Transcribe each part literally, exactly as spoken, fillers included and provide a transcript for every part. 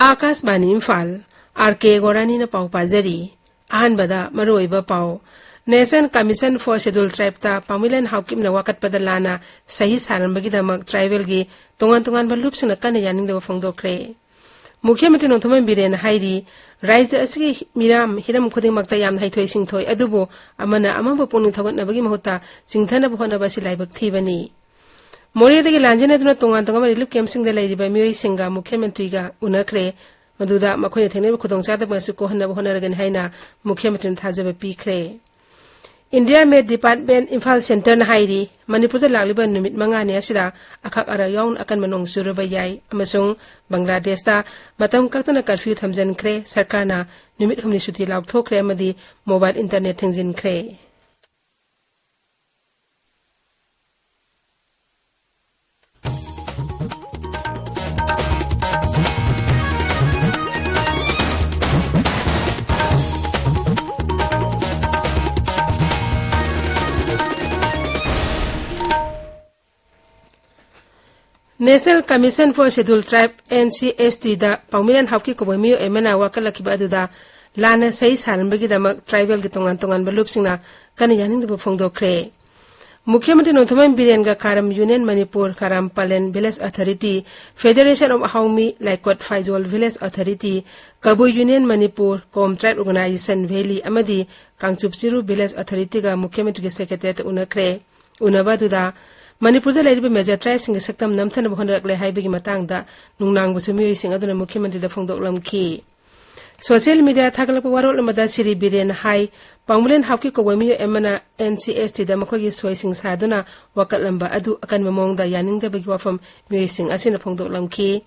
ꯑꯥꯀꯥꯁꯕꯥꯅꯤ Imphal, R ꯀꯦ ꯒꯣꯔꯥꯅꯤꯅ ꯄꯥꯎ ꯄꯥꯖꯔꯤ꯫ ꯑꯍꯥꯟꯕꯗ ꯃꯔꯨꯑꯣꯏꯕ ꯄꯥꯎ꯫ National Commission for Scheduled Tribeꯇ ꯄꯥꯃꯤꯂꯦꯟ ꯍꯥꯎꯀꯤꯞꯅ ꯋꯥꯀꯠꯄꯗ ꯂꯥꯟꯅ ꯁꯍꯤ ꯁꯥꯔꯝꯕꯒꯤꯗꯃꯛ ꯇ꯭ꯔꯥꯏꯕꯦꯜꯒꯤ ꯇꯣꯉꯥꯟ ꯇꯣꯉꯥꯟꯕ ꯂꯨꯞꯁꯤꯡꯅ ꯀꯟꯅ ꯌꯥꯅꯤꯡꯗꯕ ꯐꯣꯡꯗꯣꯛꯈ꯭ꯔꯦ꯫ ꯃꯨꯈ꯭ꯌ ꯃꯟꯇ꯭ꯔꯤ ꯅꯣꯡꯊꯣꯝꯕꯝ ꯕꯤꯔꯦꯟꯅ ꯍꯥꯏꯔꯤ, ꯔꯥꯖ꯭ꯌ ꯑꯁꯤꯒꯤ ꯃꯤꯔꯝ ꯍꯤꯔꯝ ꯈꯨꯗꯤꯡꯃꯛꯇ ꯌꯥꯝꯅ ꯍꯩꯊꯣꯏ ꯁꯤꯡꯊꯣꯏ, ꯑꯗꯨꯕꯨ ꯑꯃꯅ ꯑꯃꯕꯨ ꯄꯨꯛꯅꯤꯡ ꯊꯧꯒꯠꯅꯕꯒꯤ ꯃꯍꯨꯠꯇ ꯆꯤꯡꯊꯅꯕ ꯍꯣꯠꯅꯕ ꯑꯁꯤ ꯂꯥꯏꯕꯛ ꯊꯤꯕꯅꯤ꯫ ꯃꯣꯔꯦꯗꯒꯤ ꯂꯥꯟꯖꯦꯟꯅꯗꯨꯅ ꯇꯣꯉꯥꯟ ꯇꯣꯉꯥꯟꯕ relief campꯁꯤꯡꯗ ꯂꯩꯔꯤꯕ ꯃꯤꯑꯣꯏꯁꯤꯡꯒ ꯃꯨꯈ꯭ꯌ ꯃꯟꯇ꯭ꯔꯤꯒ ꯎꯅꯈ꯭ꯔꯦ꯫ ꯃꯗꯨꯗ ꯃꯈꯣꯏꯅ ꯊꯦꯡꯅꯔꯤꯕ ꯈꯨꯗꯣꯡꯆꯥꯗꯕ ꯑꯁꯤ ꯀꯣꯛꯍꯟꯅꯕ ꯍꯣꯠꯅꯔꯒꯅꯤ ꯍꯥꯏꯅ ꯃꯨꯈ꯭ꯌ ꯃꯟꯇ꯭ꯔꯤꯅ ꯊꯥꯖꯕ ꯄꯤꯈ꯭ꯔꯦ꯫ India Met Department ꯏꯝꯐꯥꯜ centreꯅ ꯍꯥꯏꯔꯤ, ꯃꯅꯤꯄꯨꯔꯗ ꯂꯥꯛꯂꯤꯕ ꯅꯨꯃꯤꯠ ꯃꯉꯥꯅꯤ ꯑꯁꯤꯗ ꯑꯈꯛ ꯑꯔꯛ ꯌꯥꯎꯅ ꯑꯀꯟꯕ ꯅꯣꯡ ꯆꯨꯔꯨꯕ ꯌꯥꯏ ꯑꯃꯁꯨꯡ ꯕꯪꯒ꯭ꯂꯥꯗꯦꯁꯇ ꯃꯇꯝ ꯀꯛꯇꯅ curfew ꯊꯝꯖꯤꯟꯈ꯭ꯔꯦ꯫ ꯁꯔꯀꯥꯔꯅ ꯅꯨꯃꯤꯠ ꯍꯨꯝꯅꯤ ꯁꯨꯇꯤ ꯂꯥꯎꯊꯣꯛꯈ꯭ꯔꯦ ꯑꯃꯗꯤ mobile internet ꯊꯤꯡꯖꯤꯟꯈ꯭ꯔꯦ꯫ National Commission for Scheduled Tribe, NCSTꯗ ꯄꯥꯎꯃꯤꯔꯦꯟ ꯍꯥꯎꯀꯤ ꯀꯧꯕ ꯃꯤꯑꯣꯏ ꯑꯃꯅ ꯋꯥꯀꯠꯂꯛꯈꯤꯕ ꯑꯗꯨꯗ ꯂꯥꯟꯅ ꯁꯍꯤ ꯁꯥꯔꯝꯕꯒꯤꯗꯃꯛ ꯇ꯭ꯔꯥꯏꯕꯦꯜꯒꯤ ꯇꯣꯉꯥꯟ ꯇꯣꯉꯥꯟꯕ ꯂꯨꯞꯁꯤꯡꯅ ꯀꯟꯅ ꯌꯥꯅꯤꯡꯗꯕ ꯐꯣꯡꯗꯣꯛꯈ꯭ꯔꯦ꯫ ꯃꯨꯈ꯭ꯌ ꯃꯟꯇ꯭ꯔꯤ ꯅꯣꯡꯊꯣꯝꯕꯝ ꯕꯤꯔꯦꯟꯒ Karam union Manipur, Karam Palen village authority, federation of Haomee, Laikot Phaizol village authority, Kabui union Manipur, Kom tribe organisation valley ꯑꯃꯗꯤ ꯀꯥꯡꯆꯨꯞ ꯆꯤꯔꯨ ꯚꯤꯂꯦꯖ ꯑꯣꯊꯣꯔꯤꯇꯤꯒ ꯃꯨꯈ꯭ꯌ ꯃꯟꯇ꯭ꯔꯤꯒꯤ ꯁꯦꯀ꯭ꯔꯦꯇꯦꯔꯤꯌꯦꯠꯇ ꯎꯅꯈ꯭ꯔꯦ꯫ ꯎꯅꯕ ꯑꯗꯨꯗ ꯃꯅꯤꯄꯨꯔꯗ ꯂꯩꯔꯤꯕ ꯃꯦꯖꯔ ꯇ꯭ꯔꯥꯏꯕꯁꯤꯡꯒꯤ ꯁꯛꯇꯝ ꯅꯝꯊꯅꯕ ꯍꯣꯠꯅꯔꯛꯂꯦ ꯍꯥꯏꯕꯒꯤ ꯃꯇꯥꯡꯗ ꯅꯨꯡꯅꯥꯡꯕꯁꯨ ꯃꯤꯑꯣꯏꯁꯤꯡ ꯑꯗꯨꯅ ꯃꯨꯈ꯭ꯌ ꯃꯟꯇ꯭ꯔꯤꯗ ꯐꯣꯡꯗꯣꯛꯂꯝꯈꯤ꯫ ꯁꯣꯁꯤꯌꯦꯜ ꯃꯤꯗꯤꯌꯥ ꯊꯥꯒꯠꯂꯛꯄ ꯋꯥꯔꯣꯜ ꯑꯃꯗ ꯁ꯭ꯔꯤ ꯕꯤꯔꯦꯟꯅ ꯍꯥꯏ, ꯄꯥꯎꯃꯤꯂꯦꯟ ꯍꯥꯎꯀꯤ ꯀꯧꯕ ꯃꯤꯑꯣꯏ ꯑꯃꯅ NCSTꯗ ꯃꯈꯣꯏꯒꯤ ꯁꯣꯏꯁꯤꯡ ꯁꯥꯗꯨꯅ ꯋꯥꯀꯠꯂꯝꯕ ꯑꯗꯨ ꯑꯀꯟꯕ ꯃꯑꯣꯡꯗ ꯌꯥꯅꯤꯡꯗꯕꯒꯤ ꯋꯥꯐꯝ ꯃꯤꯑꯣꯏꯁꯤꯡ ꯑꯁꯤꯅ ꯐꯣꯡꯗꯣꯛꯂꯝꯈꯤ꯫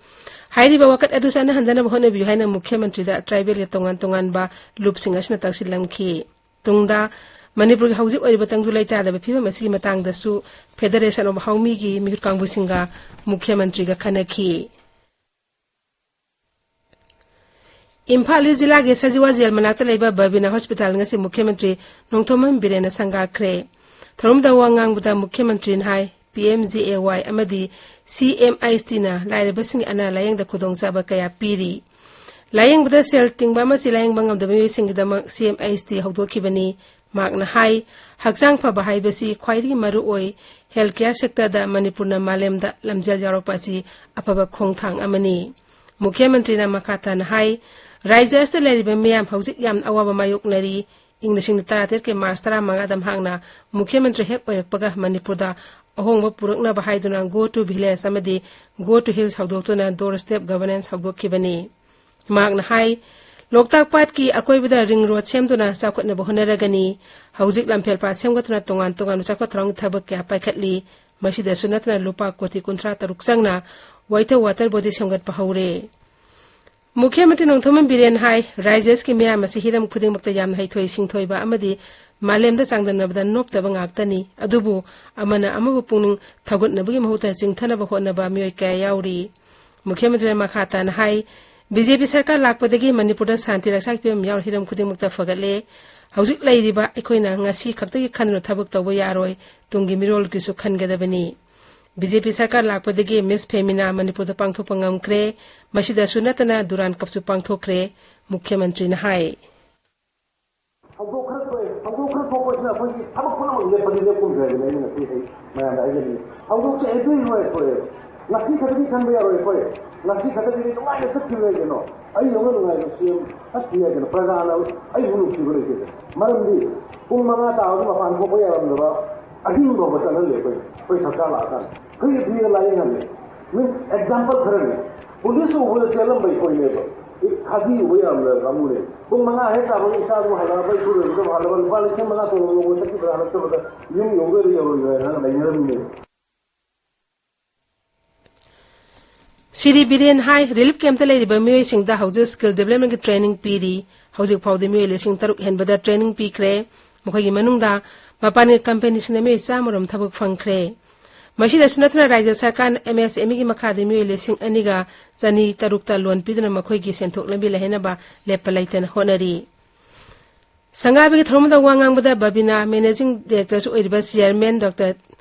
ꯍꯥꯏꯔꯤꯕ ꯋꯥꯀꯠ ꯑꯗꯨ ꯆꯠꯅꯍꯟꯗꯅꯕ ꯍꯣꯠꯅꯕꯤꯌꯨ ꯍꯥꯏꯅ ꯃꯨꯈ꯭ꯌ ꯃꯟꯇ꯭ꯔꯤꯗ ꯇ꯭ꯔꯥꯏꯕꯦꯜꯒꯤ ꯇꯣꯉꯥꯟ ꯇꯣꯉꯥꯟꯕ ꯂꯨꯞꯁꯤꯡ ꯑꯁꯤꯅ ꯇꯛꯁꯤꯜꯂꯝꯈꯤ꯫ ꯇꯨꯡꯗ ꯃꯅꯤꯄꯨꯔꯒꯤ ꯍꯧꯖꯤꯛ ꯑꯣꯏꯔꯤꯕ ꯇꯪꯗꯨ ꯂꯩꯇꯥꯗꯕ ꯐꯤꯕꯝ ꯑꯁꯤꯒꯤ ꯃꯇꯥꯡꯗꯁꯨ Federation of ꯍꯥꯎꯃꯤꯒꯤ ꯃꯤꯍꯨꯠ ꯀꯥꯡꯕꯨꯁꯤꯡꯒ ꯃꯨꯈ꯭ꯌ ꯃꯟꯇ꯭ꯔꯤꯒ ꯈꯟꯅꯈꯤ꯫ ꯏꯝꯐꯥꯜ ꯏꯁ ꯖꯤꯂꯥꯒꯤ ꯁꯖꯤꯋꯥ ꯖꯦꯜ ꯃꯅꯥꯛꯇ ꯂꯩꯕ ꯕꯕꯤꯅꯥ ꯍꯣꯁꯄꯤꯇꯥꯜ ꯉꯁꯤ ꯃꯨꯈ꯭ꯌ ꯃꯟꯇ꯭ꯔꯤ ꯅꯣꯡꯊꯣꯝꯕꯝ ꯕꯤꯔꯦꯟꯅ ꯁꯪꯒꯥꯈ꯭ꯔꯦ꯫ ꯊꯧꯔꯝꯗ ꯋꯥ ꯉꯥꯡꯕꯗ ꯃꯨꯈ꯭ꯌ ꯃꯟꯇ꯭ꯔꯤꯅ ꯍꯥꯏ, ꯄꯤ ꯑꯦꯝ ꯖꯦ ꯑꯦ ꯋꯥꯏ ꯑꯃꯗꯤ ꯁꯤ ꯑꯦꯝ ꯑꯩꯆ ꯇꯤꯅ ꯂꯥꯏꯔꯕꯁꯤꯡꯒꯤ ꯑꯅꯥ ꯂꯥꯌꯦꯡꯗ ꯈꯨꯗꯣꯡꯆꯥꯕ ꯀꯌꯥ ꯄꯤꯔꯤ꯫ ꯂꯥꯌꯦꯡꯕꯗ ꯁꯦꯜ ꯇꯤꯡꯕ ꯑꯃꯁꯨꯡ ꯂꯥꯌꯦꯡꯕ ꯉꯝꯗꯕ ꯃꯤꯑꯣꯏꯁꯤꯡꯒꯤꯗꯃꯛ ꯁꯤ ꯑꯦꯝ ꯑꯩꯆ ꯇꯤ ꯍꯧꯗꯣꯛꯈꯤꯕꯅꯤ꯫ ꯃꯍꯥꯛꯅ ꯍꯥꯏ, ꯍꯛꯆꯥꯡ ꯐꯕ ꯍꯥꯏꯕꯁꯤ ꯈ꯭ꯋꯥꯏꯗꯒꯤ ꯃꯔꯨ ꯑꯣꯏ꯫ Health care sector ꯗ ꯃꯅꯤꯄꯨꯔꯅ ꯃꯥꯂꯦꯝꯗ ꯂꯝꯖꯦꯜ ꯌꯥꯎꯔꯛꯄ ꯑꯁꯤ ꯑꯐꯕ ꯈꯣꯡꯊꯥꯡ ꯑꯃꯅꯤ꯫ ꯃꯨꯈ꯭ꯌ ꯃꯟꯇ꯭ꯔꯤꯅ ꯃꯈꯥ ꯇꯥꯅ ꯍꯥꯏ, ꯔꯥꯖ꯭ꯌ ꯑꯁꯤꯗ ꯂꯩꯔꯤꯕ ꯃꯤꯌꯥꯝ ꯍꯧꯖꯤꯛ ꯌꯥꯝꯅ ꯑꯋꯥꯕ ꯃꯥꯌꯣꯛꯅꯔꯤ꯫ ꯏꯪ ꯂꯤꯁꯤꯡ ꯇꯔꯥꯇꯔꯦꯠꯀꯤ ꯃꯥꯔꯆ ꯇꯔꯥꯃꯉꯥꯗ ꯃꯍꯥꯛꯅ ꯃꯨꯈ꯭ꯌ ꯃꯟꯇ꯭ꯔꯤ ꯍꯦꯛ ꯑꯣꯏꯔꯛꯄꯒ ꯃꯅꯤꯄꯨꯔꯗ ꯑꯍꯣꯡꯕ ꯄꯨꯔꯛꯅꯕ ꯍꯥꯏꯗꯨꯅ Go to Village ꯑꯃꯗꯤ Go to Hills ꯍꯧꯗꯣꯛꯇꯨꯅ Door Step Governance ꯍꯧꯗꯣꯛꯈꯤꯕꯅꯤ꯫ ꯃꯍꯥꯛꯅ ꯍꯥꯏ, ꯂꯣꯛꯇꯥꯛ ꯄꯥꯠꯀꯤ ꯑꯀꯣꯏꯕꯗ ring road ꯁꯦꯝꯗꯨꯅ ꯆꯥꯎꯈꯠꯅꯕ ꯍꯣꯠꯅꯔꯒꯅꯤ꯫ ꯍꯧꯖꯤꯛ ꯂꯝꯐꯦꯜ ꯄꯥꯠ ꯁꯦꯝꯒꯠꯇꯨꯅ ꯇꯣꯉꯥꯟ ꯇꯣꯉꯥꯟꯕ ꯆꯥꯎꯈꯠ ꯊꯧꯔꯥꯡꯒꯤ ꯊꯕꯛ ꯀꯌꯥ ꯄꯥꯏꯈꯠꯂꯤ꯫ ꯃꯁꯤꯗꯁꯨ ꯅꯠꯇꯅ ꯂꯨꯄꯥ ꯀꯣꯇꯤ ꯀꯨꯟꯊ꯭ꯔꯥ ꯇꯔꯨꯛ ꯆꯪꯅ ꯋꯥꯏꯊꯧ water body ꯁꯦꯝꯒꯠꯄ ꯍꯧꯔꯦ꯫ ꯃꯨꯈ꯭ꯌ ꯃꯟꯇ꯭ꯔꯤ ꯅꯣꯡꯊꯣꯝꯕꯝ ꯕꯤꯔꯦꯟ ꯍꯥꯏ, ꯔꯥꯏꯖ꯭ꯌ ꯑꯁꯤꯒꯤ ꯃꯤꯌꯥꯝ ꯑꯁꯤ ꯍꯤꯔꯝ ꯈꯨꯗꯤꯡꯃꯛꯇ ꯌꯥꯝꯅ ꯍꯩꯊꯣꯏ ꯁꯤꯡꯊꯣꯏꯕ ꯑꯃꯗꯤ ꯃꯥꯂꯦꯝꯗ ꯆꯥꯡꯗꯝꯅꯕꯗ ꯅꯣꯞꯇꯕ ꯉꯥꯛꯇꯅꯤ꯫ ꯑꯗꯨꯕꯨ ꯑꯃꯅ ꯑꯃꯕꯨ ꯄꯨꯛꯅꯤꯡ ꯊꯧꯒꯠꯅꯕꯒꯤ ꯃꯍꯨꯠꯇ ꯆꯤꯡꯊꯅꯕ ꯍꯣꯠꯅꯕ ꯃꯤꯑꯣꯏ ꯀꯌꯥ ꯌꯥꯎꯔꯤ꯫ ꯃꯨꯈ꯭ꯌ ꯃꯟꯇ꯭ꯔꯤꯅ ꯃꯈꯥ ꯇꯥꯅ ꯍꯥꯏ, ꯕꯤ ꯖꯦ ꯄꯤ ꯁꯔꯀꯥꯔ ꯂꯥꯛꯄꯗꯒꯤ ꯃꯅꯤꯄꯨꯔꯗ ꯁꯥꯟꯇꯤ ꯔꯛꯁꯥꯒꯤ ꯐꯤꯕꯝ ꯌꯥꯎꯅ ꯍꯤꯔꯝ ꯈꯨꯗꯤꯡꯃꯛꯇ ꯐꯒꯠꯂꯦ꯫ ꯍꯧꯖꯤꯛ ꯂꯩꯔꯤꯕ ꯑꯩꯈꯣꯏꯅ ꯉꯁꯤ ꯈꯛꯇꯒꯤ ꯈꯟꯗꯨꯅ ꯊꯕꯛ ꯇꯧꯕ ꯌꯥꯔꯣꯏ, ꯇꯨꯡꯒꯤ ꯃꯤꯔꯣꯜꯒꯤꯁꯨ ꯈꯟꯒꯗꯕꯅꯤ꯫ ꯕꯤ ꯖꯦ ꯄꯤ ꯁꯔꯀꯥꯔ ꯂꯥꯛꯄꯗꯒꯤ Miss Femina ꯃꯅꯤꯄꯨꯔꯗ ꯄꯥꯡꯊꯣꯛꯄ ꯉꯝꯈ꯭ꯔꯦ꯫ ꯃꯁꯤꯗꯁꯨ ꯅꯠꯇꯅ Durand Cup ꯁꯨ ꯄꯥꯡꯊꯣꯛꯈ꯭ꯔꯦ, ꯃꯨꯈ꯭ꯌ ꯃꯟꯇ꯭ꯔꯤꯅ ꯍꯥꯏ꯫ ꯍꯧꯗꯣꯛꯈ꯭ꯔꯛꯄ-, ꯍꯧꯗꯣꯛꯈ꯭ꯔ ꯊꯣꯛꯄꯁꯤꯅ ꯑꯩꯈꯣꯏꯒꯤ ꯊꯕꯛ ꯄꯨꯝꯅꯃꯛ ꯂꯦꯞꯄꯗꯤ ꯂꯦꯞꯀꯨꯝꯈ꯭ꯔꯦ ꯍꯥꯏꯕꯅꯤ ꯑꯩꯅ ꯉꯁꯤ ꯑꯩ ꯃꯌꯥꯝꯗ ꯍꯥꯏꯖꯅꯤꯡꯉꯤ꯫ ꯍꯧꯗꯣꯛꯁꯦ everywhere ꯊꯣꯛꯑꯦ꯫ ꯉꯁꯤ ꯈꯛꯇꯗꯤ ꯈꯟꯕ ꯌꯥꯔꯣꯏ ꯑꯩꯈꯣꯏ꯫ ꯉꯁꯤ ꯈꯛꯇꯗꯤ ꯅꯨꯡꯉꯥꯏꯅ ꯆꯠꯈꯤꯕ ꯌꯥꯏ ꯀꯩꯅꯣ꯫ ꯑꯩ ꯌꯧꯅ ꯅꯨꯡꯉꯥꯏꯕ ꯁꯤ ꯑꯦꯝ ꯆꯠꯈꯤ ꯌꯥꯏ ꯀꯩꯅꯣ꯫ ꯄ꯭ꯔꯖꯥꯅ ꯑꯩꯕꯨ ꯅꯨꯡꯁꯤꯕ ꯂꯩꯇꯦ꯫ ꯃꯔꯝꯗꯤ ꯄꯨꯡ ꯃꯉꯥ ꯇꯥꯕꯗ ꯃꯄꯥꯟ ꯊꯣꯛꯄ ꯌꯥꯔꯝꯗꯕ ꯑꯍꯤꯡ ꯐꯥꯎꯕ ꯆꯠꯍꯜꯂꯦ ꯑꯩꯈꯣꯏ, ꯑꯩꯈꯣꯏ ꯁꯔꯀꯥꯔ ꯂꯥꯛꯑꯀꯥꯟꯗ꯫ Free, free ꯗ ꯂꯥꯏꯌꯦꯡꯍꯜꯂꯦ꯫ Means, example ꯈꯔꯅꯤ꯫ ꯄꯨꯂꯤꯁ ꯎꯕꯗ ꯆꯦꯜꯂꯝꯕ ꯑꯩꯈꯣꯏꯅꯦꯕ꯫ ꯈꯥꯖꯤ ꯎꯕ ꯌꯥꯔꯝꯗꯕ ꯀꯥꯡꯕꯨꯅꯦ꯫ ꯄꯨꯡ ꯃꯉꯥ ꯍꯦꯛ ꯇꯥꯕꯒ ꯏꯆꯥꯗꯨ ꯍꯜꯂꯛꯑꯕ, ꯏꯄꯨꯔꯣꯏꯕꯗꯨ ꯍꯜꯂꯛꯑꯕ, ꯂꯨꯄꯥ ꯂꯤꯁꯤꯡ ꯃꯉꯥ ꯇꯣꯂꯣꯞ ꯂꯧꯕ ꯆꯠꯈꯤꯕ꯭ꯔꯥ ꯍꯜꯂꯛꯇꯕꯗ ꯌꯨꯝ ꯌꯧꯗꯣꯏꯔꯥ ꯌꯧꯔꯣꯏꯗꯣꯏꯔꯥ ꯍꯥꯏꯅ ꯂꯩꯅꯔꯝꯃꯤꯅꯦ꯫ ꯁꯤꯔꯤ ꯕꯤꯔꯦꯟ ꯍꯥꯏ, relief camp ꯇ ꯂꯩꯔꯤꯕ ꯃꯤꯑꯣꯏꯁꯤꯡꯗ ꯍꯧꯖꯤꯛ skill development ꯀꯤ training ꯄꯤꯔꯤ꯫ ꯍꯧꯖꯤꯛ ꯐꯥꯎꯗ ꯃꯤꯑꯣꯏ ꯂꯤꯁꯤꯡ ꯇꯔꯨꯛ ꯍꯦꯟꯕꯗ training ꯄꯤꯈ꯭ꯔꯦ꯫ ꯃꯈꯣꯏꯒꯤ ꯃꯅꯨꯡꯗ ꯃꯄꯥꯟꯒꯤ company ꯁꯤꯡꯗ ꯃꯤꯑꯣꯏ ꯆꯥꯝꯃ ꯔꯣꯝ ꯊꯕꯛ ꯐꯪꯈ꯭ꯔꯦ꯫ ꯃꯁꯤꯗꯁꯨ ꯅꯠꯇꯅ ꯔꯥꯖ꯭ꯌ ꯁꯔꯀꯥꯔꯅ ꯑꯦꯝ ꯑꯦꯁ ꯑꯦꯝ ꯏ ꯒꯤ ꯃꯈꯥꯗ ꯃꯤꯑꯣꯏ ꯂꯤꯁꯤꯡ ꯑꯅꯤꯒ ꯆꯅꯤ ꯇꯔꯨꯛꯇ loan ꯄꯤꯗꯨꯅ ꯃꯈꯣꯏꯒꯤ ꯁꯦꯟꯊꯣꯛ ꯂꯝꯕꯤ ꯂꯩꯍꯟꯅꯕ ꯂꯦꯞꯄ ꯂꯩꯇꯅ ꯍꯣꯠꯅꯔꯤ꯫ ꯁꯪꯒꯥꯕꯒꯤ ꯊꯧꯔꯝꯗ ꯋꯥ ꯉꯥꯡꯕꯗ ꯕꯕꯤꯅꯥ managing director ꯁꯨ ꯑꯣꯏꯔꯤꯕ chairman Doctor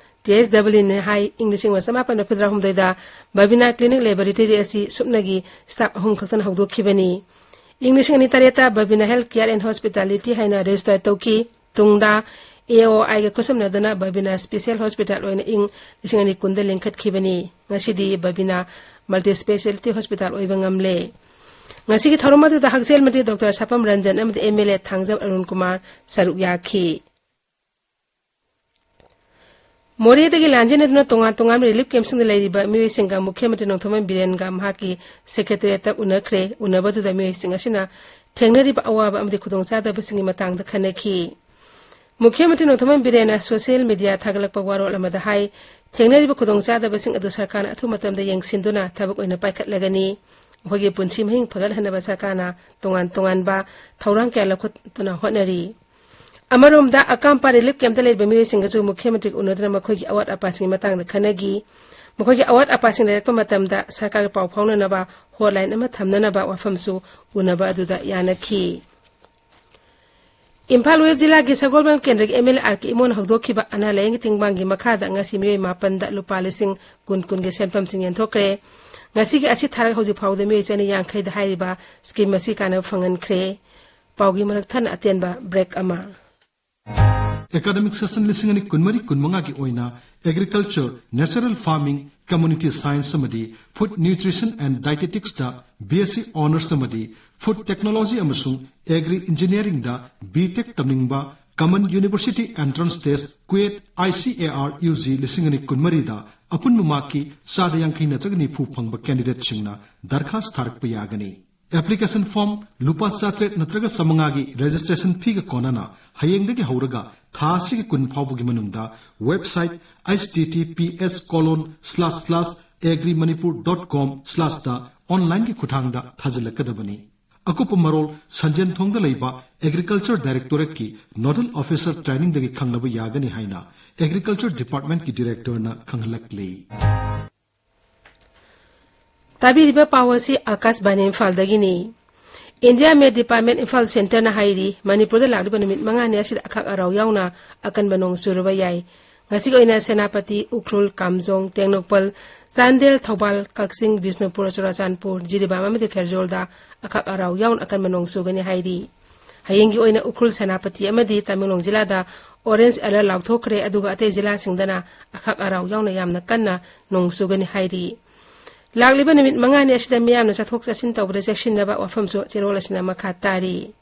ꯇꯤ ꯑꯦꯁ ꯗꯕꯜꯌꯨꯅ ꯍꯥꯏ, ꯏꯪ ꯂꯤꯁꯤꯡ ꯑꯃ ꯆꯃꯥꯄꯟ ꯃꯔꯤꯐꯨꯇꯔꯥ ꯍꯨꯝꯗꯣꯏꯗ ꯕꯕꯤꯅꯥ ꯀ꯭ꯂꯤꯅꯤꯛ ꯂꯦꯕꯣꯔꯦꯇꯔꯤ ꯑꯁꯤ ꯁꯨꯞꯅꯒꯤ ꯁ꯭ꯇꯥꯐ ꯑꯍꯨꯝ ꯈꯛꯇꯅ ꯍꯧꯗꯣꯛꯈꯤꯕꯅꯤ꯫ ꯏꯪ ꯂꯤꯁꯤꯡ ꯑꯅꯤ ꯇꯔꯦꯠꯇ ꯕꯕꯤꯅꯥ ꯍꯦꯜꯊ ꯀꯦꯌꯔ ꯑꯦꯟ ꯍꯣꯁꯄꯤꯇꯥꯂꯤꯇꯤ ꯍꯥꯏꯅ ꯔꯦꯖꯤꯁꯇꯔ ꯇꯧꯈꯤ꯫ ꯇꯨꯡꯗ ꯑꯦ ꯑꯣ ꯑꯥꯏꯒ ꯈꯨꯠꯁꯝꯅꯗꯨꯅ ꯕꯕꯤꯅꯥ ꯁ꯭ꯄꯦꯁꯦꯜ ꯍꯣꯁꯄꯤꯇꯥꯜ ꯑꯣꯏꯅ ꯏꯪ ꯂꯤꯁꯤꯡ ꯑꯅꯤ ꯀꯨꯟꯗ ꯂꯤꯡꯈꯠꯈꯤꯕꯅꯤ꯫ ꯉꯁꯤꯗꯤ ꯕꯕꯤꯅꯥ ꯃꯜꯇꯤ ꯁ꯭ꯄꯦꯁꯦꯂꯤꯇꯤ ꯍꯣꯁꯄꯤꯇꯥꯜ ꯑꯣꯏꯕ ꯉꯝꯂꯦ꯫ ꯉꯁꯤꯒꯤ ꯊꯧꯔꯝ ꯑꯗꯨꯗ ꯍꯛꯁꯦꯜ ꯃꯟꯇ꯭ꯔꯤ ꯗꯣꯛꯇꯔ ꯁꯥꯄꯝ ꯔꯟꯖꯟ ꯑꯃꯗꯤ M L A Thangjam Arun Kumar ꯁꯔꯨꯛ ꯌꯥꯈꯤ꯫ ꯃꯣꯔꯦꯗꯒꯤ ꯂꯥꯟꯖꯦꯟꯅꯗꯨꯅ ꯇꯣꯉꯥꯟ ꯇꯣꯉꯥꯟꯕ ꯔꯤꯂꯤꯐ ꯀꯦꯝꯞꯁꯤꯡꯗ ꯂꯩꯔꯤꯕ ꯃꯤꯑꯣꯏꯁꯤꯡꯒ ꯃꯨꯈ꯭ꯌ ꯃꯟꯇ꯭ꯔꯤ ꯅꯣꯡꯊꯣꯝꯕꯝ ꯕꯤꯔꯦꯟꯒ ꯃꯍꯥꯛꯀꯤ ꯁꯦꯀ꯭ꯔꯦꯇꯔꯤꯌꯦꯠꯇ ꯎꯅꯈ꯭ꯔꯦ꯫ ꯎꯅꯕꯗꯨꯗ ꯃꯤꯑꯣꯏꯁꯤꯡ ꯑꯁꯤꯅ ꯊꯦꯡꯅꯔꯤꯕ ꯑꯋꯥꯕ ꯑꯃꯗꯤ ꯈꯨꯗꯣꯡꯆꯥꯗꯕꯁꯤꯡꯒꯤ ꯃꯇꯥꯡꯗ ꯈꯟꯅꯈꯤ꯫ ꯃꯨꯈ꯭ꯌ ꯃꯟꯇ꯭ꯔꯤ ꯅꯣꯡꯊꯣꯝꯕꯝ ꯕꯤꯔꯦꯟꯅ ꯁꯣꯁꯤꯌꯦꯜ ꯃꯤꯗꯤꯌꯥ ꯊꯥꯒꯠꯂꯛꯄ ꯋꯥꯔꯣꯜ ꯑꯃꯗ ꯍꯥꯏ, ꯊꯦꯡꯅꯔꯤꯕ ꯈꯨꯗꯣꯡꯆꯥꯗꯕꯁꯤꯡ ꯑꯗꯨ ꯁꯔꯀꯥꯔꯅ ꯑꯊꯨꯕ ꯃꯇꯝꯗ ꯌꯦꯡꯁꯤꯟꯗꯨꯅ ꯊꯕꯛ ꯑꯣꯏꯅ ꯄꯥꯏꯈꯠꯂꯒꯅꯤ꯫ ꯃꯈꯣꯏꯒꯤ ꯄꯨꯟꯁꯤ ꯃꯍꯤꯡ ꯐꯒꯠꯍꯟꯅꯕ ꯁꯔꯀꯥꯔꯅ ꯇꯣꯉꯥꯟ ꯇꯣꯉꯥꯟꯕ ꯊꯧꯔꯥꯡ ꯀꯌꯥ ꯂꯧꯈꯠꯇꯨꯅ ꯍꯣꯠꯅꯔꯤ꯫ ꯑꯃꯔꯣꯝꯗ, ꯑꯀꯥꯝꯄꯥ ꯔꯤꯂꯤꯐ ꯀꯦꯝꯞꯇ ꯂꯩꯔꯤꯕ ꯃꯤꯑꯣꯏꯁꯤꯡꯒꯁꯨ ꯃꯨꯈ꯭ꯌ ꯃꯟꯇ꯭ꯔꯤꯒ ꯎꯅꯗꯨꯅ ꯃꯈꯣꯏꯒꯤ ꯑꯋꯥꯠ ꯑꯄꯥꯁꯤꯡꯒꯤ ꯃꯇꯥꯡꯗ ꯈꯟꯅꯈꯤ꯫ ꯃꯈꯣꯏꯒꯤ ꯑꯋꯥꯠ ꯑꯄꯥꯁꯤꯡ ꯂꯩꯔꯛꯄ ꯃꯇꯝꯗ ꯁꯔꯀꯥꯔꯒ ꯄꯥꯎ ꯐꯥꯎꯅꯅꯕ ꯍꯣꯠꯂꯥꯏꯟ ꯑꯃ ꯊꯝꯅꯅꯕ ꯋꯥꯐꯝꯁꯨ ꯎꯅꯕ ꯑꯗꯨꯗ ꯌꯥꯅꯈꯤ꯫ ꯏꯝꯐꯥꯜ ꯋꯦꯁ ꯖꯤꯂꯥꯒꯤ ꯁꯒꯣꯜꯕꯟ ꯀꯦꯟꯗ꯭ꯔꯒꯤ ꯑꯦꯝ ꯑꯦꯜ ꯑꯦ ꯑꯥꯔ ꯀꯦ ꯏꯃꯣꯅ ꯍꯧꯗꯣꯛꯈꯤꯕ ꯑꯅꯥ ꯂꯥꯌꯦꯡꯒꯤ ꯇꯦꯡꯕꯥꯡꯒꯤ ꯃꯈꯥꯗ ꯉꯁꯤ ꯃꯤꯑꯣꯏ ꯃꯥꯄꯟꯗ ꯂꯨꯄꯥ ꯂꯤꯁꯤꯡ ꯀꯨꯟ ꯀꯨꯟꯒꯤ ꯁꯦꯟꯐꯝꯁꯤꯡ ꯌꯦꯟꯊꯣꯛꯈ꯭ꯔꯦ꯫ ꯉꯁꯤꯒꯤ ꯑꯁꯤ ꯊꯥꯔꯒ ꯍꯧꯖꯤꯛ ꯐꯥꯎꯕꯗ ꯃꯤꯑꯣꯏ ꯆꯅꯤ ꯌꯥꯡꯈꯩꯗ ꯍꯥꯏꯔꯤꯕ ꯁ꯭ꯀꯤꯝ ꯑꯁꯤ ꯀꯥꯟꯅꯕ ꯐꯪꯍꯟꯈ꯭ꯔꯦ꯫ ꯄꯥꯎꯒꯤ ꯃꯔꯛ ꯊꯠꯅ ꯑꯇꯦꯟꯕ ꯕ꯭ꯔꯦꯛ ꯑꯃ꯫ ꯑꯦꯀꯥꯗꯃꯤꯛ ꯁꯦꯁꯟ ꯂꯤꯁꯤꯡ ꯑꯅꯤ ꯀꯨꯟꯃꯔꯤ ꯀꯨꯟꯃꯉꯥꯒꯤ ꯑꯣꯏꯅ agriculture, natural farming, community science ꯑꯃꯗꯤ ꯐꯨꯗ ꯅ꯭ꯌꯨꯇ꯭ꯔꯤꯁꯟ ꯑꯦꯟ ꯗꯥꯏꯇꯦꯇꯤꯛꯁꯇ ꯕꯤ ꯑꯦꯁ ꯁꯤ ꯑꯣꯅꯔꯁ ꯑꯃꯗꯤ ꯐꯨꯗ ꯇꯦꯛꯅꯣꯂꯣꯖꯤ ꯑꯃꯁꯨꯡ ꯑꯦꯒ꯭ꯔꯤ ꯏꯟꯖꯤꯅꯤꯌꯥꯔꯤꯡꯗ ꯕꯤ ꯇꯦꯛ ꯇꯝꯅꯤꯡꯕ common university entrance test, CUET, I C A are U G ꯂꯤꯁꯤꯡ ꯑꯅꯤ ꯀꯨꯟꯃꯔꯤꯗ ꯑꯄꯨꯟꯕ ꯃꯥꯔꯛꯀꯤ ꯆꯥꯗ ꯌꯥꯡꯈꯩ ꯅꯠꯇ꯭ꯔꯒ ꯅꯤꯐꯨ ꯐꯪꯕ ꯀꯦꯟꯗꯤꯗꯦꯠꯁꯤꯡꯅ ꯗꯔꯈꯥꯁ ꯊꯥꯔꯛꯄ ꯌꯥꯒꯅꯤ꯫ ꯑꯦꯄ꯭ꯂꯤꯀꯦꯁꯟ ꯐꯣꯔꯝ ꯂꯨꯄꯥ ꯆꯥꯇ꯭ꯔꯦꯠ ꯅꯠꯇ꯭ꯔꯒ ꯆꯥꯃꯉꯥꯒꯤ ꯔꯦꯖꯤꯁꯇ꯭ꯔꯦꯁꯟ ꯐꯤꯒ ꯀꯣꯟꯅꯅ ꯍꯌꯦꯡꯗꯒꯤ ꯍꯧꯔꯒ ꯊꯥ ꯑꯁꯤꯒꯤ ꯀꯨꯟ ꯐꯥꯎꯕꯒꯤ ꯃꯅꯨꯡꯗ website H T T P S colon slash slash agri Manipur dot com ꯁ꯭ꯂꯥꯁꯇ ꯑꯣꯟꯂꯥꯏꯟꯒꯤ ꯈꯨꯠꯊꯥꯡꯗ ꯊꯥꯖꯤꯜꯂꯛꯀꯗꯕꯅꯤ꯫ ꯑꯀꯨꯞꯄ ꯃꯔꯣꯜ ꯁꯟꯖꯦꯟꯊꯣꯡꯗ ꯂꯩꯕ ꯑꯦꯒ꯭ꯔꯤꯀꯜꯆꯔ ꯗꯥꯏꯔꯦꯛꯇꯣꯔꯦꯠꯀꯤ ꯅꯣꯗꯜ ꯑꯣꯐꯤꯁꯔ ꯇ꯭ꯔꯦꯅꯤꯡꯗꯒꯤ ꯈꯪꯅꯕ ꯌꯥꯒꯅꯤ ꯍꯥꯏꯅ ꯑꯦꯒ꯭ꯔꯤꯀꯜꯆꯔ ꯗꯤꯄꯥꯔꯠꯃꯦꯟꯠꯀꯤ ꯗꯤꯔꯦꯛꯇꯔꯅ ꯈꯪꯍꯜꯂꯛꯂꯤ꯫ ꯇꯥꯕꯤꯔꯤꯕ ꯄꯥꯎ ꯑꯁꯤ ꯑꯥꯀꯥꯁꯕꯥꯅꯤ ꯏꯝꯐꯥꯜꯗꯒꯤꯅꯤ꯫ ꯏꯟꯗꯤꯌꯥ ꯃꯦꯠ ꯗꯤꯄꯥꯔꯠꯃꯦꯟꯠ ꯏꯝꯐꯥꯜ ꯁꯦꯟꯇꯔꯅ ꯍꯥꯏꯔꯤ, ꯃꯅꯤꯄꯨꯔꯗ ꯂꯥꯛꯂꯤꯕ ꯅꯨꯃꯤꯠ ꯃꯉꯥꯅꯤ ꯑꯁꯤꯗ ꯑꯈꯥꯛ ꯑꯔꯥꯎ ꯌꯥꯎꯅ ꯑꯀꯟꯕ ꯅꯣꯡ ꯆꯨꯔꯕ ꯌꯥꯏ꯫ ꯉꯁꯤꯒꯤ ꯑꯣꯏꯅ ꯁꯦꯅꯥꯄꯇꯤ, ꯎꯈ꯭ꯔꯨꯜ, ꯀꯥꯝꯖꯣꯡ, ꯇꯦꯡꯅꯧꯄꯜ, ꯆꯥꯟꯗꯦꯜ, ꯊꯧꯕꯥꯜ, ꯀꯛꯆꯤꯡ, ꯕꯤꯁꯅꯨꯄꯨꯔ, ꯆꯨꯔꯥꯆꯥꯟꯄꯨꯔ, ꯖꯤꯔꯤꯕꯥꯝ ꯑꯃꯗꯤ ꯐꯦꯔꯖꯣꯜꯗ ꯑꯈꯥꯛ ꯑꯔꯥꯎ ꯌꯥꯎꯅ ꯑꯀꯟꯕ ꯅꯣꯡ ꯆꯨꯒꯅꯤ ꯍꯥꯏꯔꯤ꯫ ꯍꯌꯦꯡꯒꯤ ꯑꯣꯏꯅ ꯎꯈ꯭ꯔꯨꯜ, ꯁꯦꯅꯥꯄꯇꯤ ꯑꯃꯗꯤ ꯇꯃꯦꯡꯂꯣꯡ ꯖꯤꯂꯥꯗ orange alert ꯂꯥꯎꯊꯣꯛꯈ꯭ꯔꯦ, ꯑꯗꯨꯒ ꯑꯇꯩ ꯖꯤꯂꯥꯁꯤꯡꯗꯅ ꯑꯈꯥꯛ ꯑꯔꯥꯎ ꯌꯥꯎꯅ ꯌꯥꯝꯅ ꯀꯟꯅ ꯅꯣꯡ ꯆꯨꯒꯅꯤ ꯍꯥꯏꯔꯤ꯫ ꯂꯥꯛꯂꯤꯕ ꯅꯨꯃꯤꯠ ꯃꯉꯥꯅꯤ ꯑꯁꯤꯗ ꯃꯤꯌꯥꯝꯅ ꯆꯠꯊꯣꯛ ꯆꯠꯁꯤꯟ ꯇꯧꯕꯗ ꯆꯦꯛꯁꯤꯟꯅꯕ ꯋꯥꯐꯝꯁꯨ ꯆꯦꯔꯣꯜ ꯑꯁꯤꯅ ꯃꯈꯥ ꯇꯥꯔꯤ꯫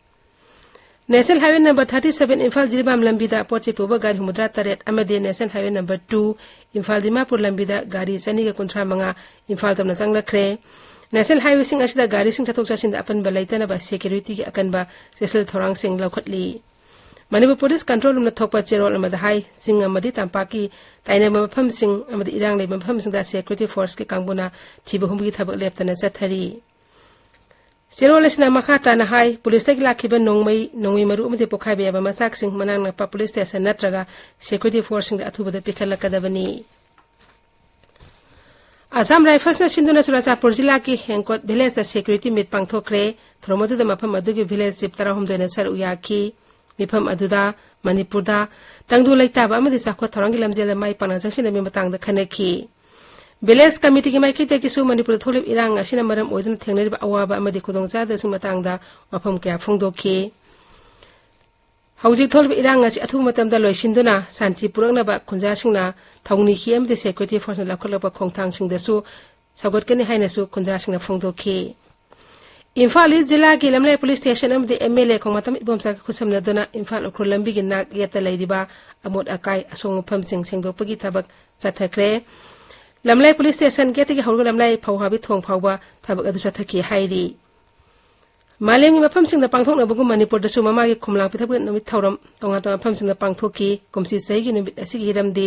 National Highway number thirty seven Imphal Jiribam ꯂꯝꯕꯤꯗ ꯄꯣꯠ ꯆꯩ ꯄꯨꯕ ꯒꯥꯔꯤ ꯍꯨꯝꯐꯨꯇꯔꯥ ꯇꯔꯦꯠ ꯑꯃꯗꯤ National Highway number two Imphal Dimapur ꯂꯝꯕꯤꯗ ꯒꯥꯔꯤ ꯆꯅꯤꯒ ꯀꯨꯟꯊ꯭ꯔꯥ ꯃꯉꯥ ꯏꯝꯐꯥꯜ ꯇꯝꯅ ꯆꯪꯂꯛꯈ꯭ꯔꯦ꯫ National Highwayꯁꯤꯡ ꯑꯁꯤꯗ ꯒꯥꯔꯤꯁꯤꯡ ꯆꯠꯊꯣꯛ ꯆꯠꯁꯤꯟꯗ ꯑꯄꯟꯕ ꯂꯩꯇꯅꯕ securityꯒꯤ ꯑꯀꯟꯕ ꯆꯦꯛꯁꯤꯜ ꯊꯧꯔꯥꯡꯁꯤꯡ ꯂꯧꯈꯠꯂꯤ꯫ ꯃꯅꯤꯄꯨꯔ Police Control Roomꯅ ꯊꯣꯛꯄ ꯆꯦꯔꯣꯜ ꯑꯃꯗ ꯍꯥꯏ, ꯆꯤꯡ ꯑꯃꯗꯤ ꯇꯝꯄꯥꯛꯀꯤ ꯇꯥꯏꯅꯕ ꯃꯐꯝꯁꯤꯡ ꯑꯃꯗꯤ ꯏꯔꯥꯡ ꯂꯩꯕ ꯃꯐꯝꯁꯤꯡꯗ security forceꯀꯤ ꯀꯥꯡꯕꯨꯅ ꯊꯤꯕ ꯍꯨꯝꯕꯒꯤ ꯊꯕꯛ ꯂꯦꯞꯇꯅ ꯆꯠꯊꯔꯤ꯫ ꯆꯦꯔꯣꯜ ꯑꯁꯤꯅ ꯃꯈꯥ ꯇꯥꯅ ꯍꯥꯏ, ꯄꯨꯂꯤꯁꯇꯒꯤ ꯂꯥꯛꯈꯤꯕ ꯅꯣꯡꯃꯩ, ꯅꯣꯡꯃꯩ ꯃꯔꯨ ꯑꯃꯗꯤ ꯄꯣꯈꯥꯏꯕ ꯌꯥꯕ ꯃꯆꯥꯛꯁꯤꯡ ꯃꯅꯥꯛ ꯅꯛꯄ police station ꯅꯠꯇ꯭ꯔꯒ security forceꯁꯤꯡꯗ ꯑꯊꯨꯕꯗ ꯄꯤꯈꯠꯂꯛꯀꯗꯕꯅꯤ꯫ Assam Riflesꯅ ꯁꯤꯟꯗꯨꯅ ꯆꯨꯔꯥꯆꯥꯟꯄꯨꯔ ꯖꯤꯂꯥꯒꯤ ꯍꯦꯡꯀꯣꯠ villageꯇ security meet ꯄꯥꯡꯊꯣꯛꯈ꯭ꯔꯦ꯫ ꯊꯧꯔꯝ ꯑꯗꯨꯗ ꯃꯐꯝ ꯑꯗꯨꯒꯤ village chief ꯇꯔꯥꯍꯨꯝꯗꯣꯏꯅ ꯁꯔꯨꯛ ꯌꯥꯈꯤ꯫ ꯃꯤꯐꯝ ꯑꯗꯨꯗ ꯃꯅꯤꯄꯨꯔꯗ ꯇꯪꯗꯨ ꯂꯩꯇꯥꯕ ꯑꯃꯗꯤ ꯆꯥꯎꯈꯠ ꯊꯧꯔꯥꯡꯒꯤ ꯂꯝꯖꯦꯜꯗ ꯃꯥꯏ ꯄꯥꯛꯅ ꯆꯪꯁꯤꯟꯅꯕꯒꯤ ꯃꯇꯥꯡꯗ ꯈꯟꯅꯈꯤ꯫ Village Committeeꯒꯤ ꯃꯥꯏꯀꯩꯗꯒꯤꯁꯨ ꯃꯅꯤꯄꯨꯔꯗ ꯊꯣꯛꯂꯤꯕ ꯏꯔꯥꯡ ꯑꯁꯤꯅ ꯃꯔꯝ ꯑꯣꯏꯗꯨꯅ ꯊꯦꯡꯅꯔꯤꯕ ꯑꯋꯥꯕ ꯑꯃꯗꯤ ꯈꯨꯗꯣꯡꯆꯥꯗꯕꯁꯤꯡ ꯃꯇꯥꯡꯗ ꯋꯥꯐꯝ ꯀꯌꯥ ꯐꯣꯡꯗꯣꯛꯈꯤ꯫ ꯍꯧꯖꯤꯛ ꯊꯣꯛꯂꯤꯕ ꯏꯔꯥꯡ ꯑꯁꯤ ꯑꯊꯨꯕ ꯃꯇꯝꯗ ꯂꯣꯏꯁꯤꯟꯗꯨꯅ ꯁꯥꯟꯇꯤ ꯄꯨꯔꯛꯅꯕ ꯈꯨꯟꯖꯥꯁꯤꯡꯅ ꯊꯧꯅꯤꯈꯤ ꯑꯃꯗꯤ security forceꯅ ꯂꯧꯈꯠꯂꯛꯄ ꯈꯣꯡꯊꯥꯡꯁꯤꯡꯗꯁꯨ ꯁꯧꯒꯠꯀꯅꯤ ꯍꯥꯏꯅꯁꯨ ꯈꯨꯟꯖꯥꯁꯤꯡꯅ ꯐꯣꯡꯗꯣꯛꯈꯤ꯫ ꯏꯝꯐꯥꯜ East ꯖꯤꯂꯥꯒꯤ ꯂꯝꯂꯩ police station ꯑꯃꯗꯤ MLA ꯈꯣꯡꯃꯥꯇꯝ ꯏꯕꯣꯝꯆꯥꯒ ꯈꯨꯠꯁꯝꯅꯗꯨꯅ ꯏꯝꯐꯥꯜ ꯎꯈ꯭ꯔꯨꯜ ꯂꯝꯕꯤꯒꯤ ꯅꯥꯛ ꯌꯦꯠꯇ ꯂꯩꯔꯤꯕ ꯑꯃꯣꯠ ꯑꯀꯥꯏ ꯑꯁꯣꯡ ꯃꯐꯝꯁꯤꯡ ꯁꯦꯡꯗꯣꯛꯄꯒꯤ ꯊꯕꯛ ꯆꯠꯊꯈ꯭ꯔꯦ꯫ ꯂꯝꯂꯩ police station gateꯇꯒꯤ ꯍꯧꯔꯒ ꯂꯝꯂꯩ ꯐꯧꯍꯥꯕꯤ ꯊꯣꯡ ꯐꯥꯎꯕ ꯊꯕꯛ ꯑꯗꯨ ꯆꯠꯊꯈꯤ ꯍꯥꯏꯔꯤ꯫ ꯃꯥꯂꯦꯝꯒꯤ ꯃꯐꯝꯁꯤꯡꯗ ꯄꯥꯡꯊꯣꯛꯅꯕꯒꯨꯝ ꯃꯅꯤꯄꯨꯔꯗꯁꯨ ꯃꯃꯥꯒꯤ ꯈꯣꯝꯂꯥꯡ ꯄꯤꯊꯛꯄꯒꯤ ꯅꯨꯃꯤꯠ ꯊꯧꯔꯝ ꯇꯣꯉꯥꯟ ꯇꯣꯉꯥꯟꯕ ꯃꯐꯝꯁꯤꯡꯗ ꯄꯥꯡꯊꯣꯛꯈꯤ꯫ ꯀꯨꯝꯁꯤ ꯆꯍꯤꯒꯤ ꯅꯨꯃꯤꯠ ꯑꯁꯤꯒꯤ ꯍꯤꯔꯝꯗꯤ